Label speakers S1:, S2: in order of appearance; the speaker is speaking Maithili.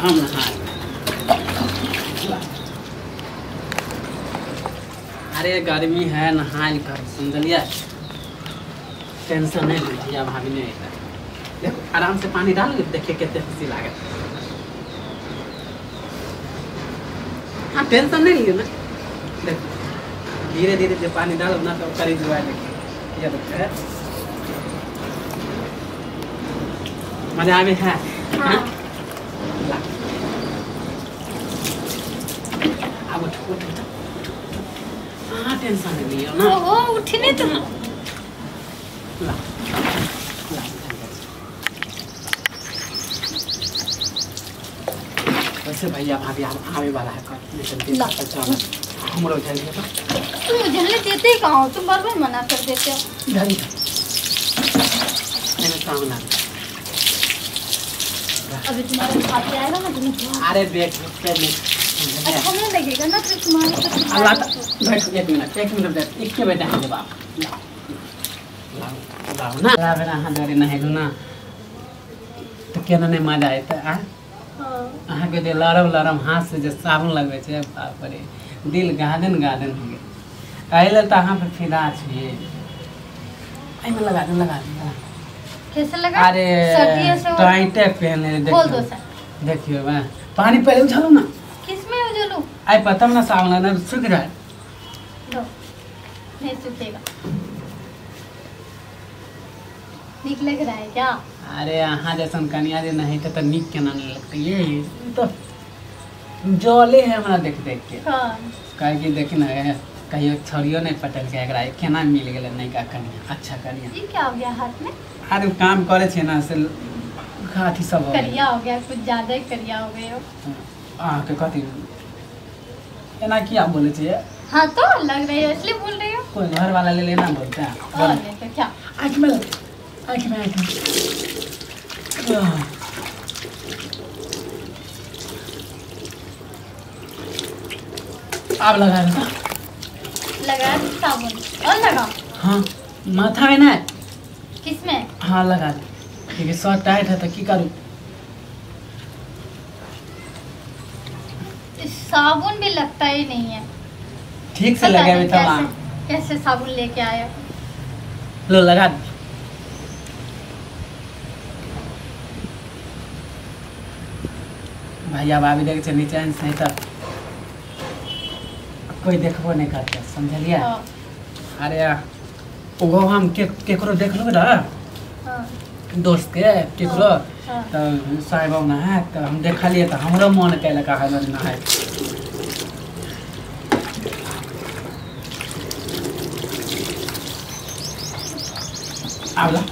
S1: हम नहाए। अरे गर्मी है, नहाए कर, समझलिए? टेंशन नहीं ली भैया भाभी नहीं आता। देखो आराम से पानी डाल, देखिए कितने खुशी लागे। हाँ टेंशन नहीं लियो ना, देखो धीरे धीरे जब पानी डालो ना तो करी जुआ। देखिए ये देखो है, मजा आवे है। हाँ? अब उठ उठ उठ, हाँ टेंशन नहीं लियो ना।
S2: ओहो उठने तो
S1: ला ला। वैसे भैया भाभी आवे वाला है कल, चलो हमरो जल्दी तो।
S2: तुम उझलने देते ही कहाँ हो, तुम बार बार मना कर देते हो।
S1: इधर इधर मैंने सामना
S2: अभी तुम्हारे भाभी आएगा ना तुम्हें।
S1: अरे बैठ पहले,
S2: अच्छा नहीं लगेगा ना फिर तुम्हारे।
S1: अल्लाह बैठ, एक मिनट बैठ, एक के बैठा है बाप। लाओ ना लाओ ना, हां जरे नहेलु ना तो केना नहीं मजा आयत। आ अहाँ के जे लरम लरम हाथ से जे साबुन लगबै छै, बाप रे दिल गार्डन गार्डन हो गेल। एहि लेल तऽ अहाँ पर फिदा छियै। एहिमे लगा दे, लगा दे।
S2: कैसे लगा?
S1: अरे टाइटे पहने देखियो, देखियो बा पानी पहले उछालो ना।
S2: किसमें उछालूं?
S1: आई पता ना साबुन ना सूख जाए।
S2: लो नहीं सूखेगा। निक लग रहा है क्या?
S1: अरे अहाँ जैसन कनिया जे नहीं तो निक केना नहीं लगते। ये तो जले है हमरा देख देख के।
S2: हाँ।
S1: काहे कि देखी ना कहियो छड़ियो नहीं पटल के एकरा केना मिल गेलै नयका कनिया, अच्छा कनिया।
S2: ये क्या हो गया हाथ में?
S1: अरे काम करे छे ना से अथी सब हो
S2: करिया हो गया, कुछ ज्यादा ही करिया हो गए हो।
S1: अहाँ के कथी एना किया बोले छे?
S2: हाँ तो लग रही है इसलिए बोल रही हो।
S1: कोई घर वाला ले लेना बोलता है।
S2: और नहीं तो क्या?
S1: आँख में आँख में आँख में आप लगा दो।
S2: लगा साबुन और लगा।
S1: हाँ माथा में ना।
S2: किसमें?
S1: हाँ लगा दे, क्योंकि शर्ट टाइट है तो की करूँ।
S2: साबुन भी लगता ही नहीं है
S1: ठीक से। लगा भी था।
S2: कैसे साबुन लेके आया?
S1: लो लगा दे। भैया भाभी देख नीचे नहीं तो कोई देखबो नहीं करते, समझलिए?
S2: हाँ।
S1: अरे वो हम केकरो देखलू ना।
S2: हाँ।
S1: दोस्त के केकरो।
S2: हाँ।
S1: तो साहेब नहाय तो हम देखलिए तो हमरो मन कैलक नहाय। आबला।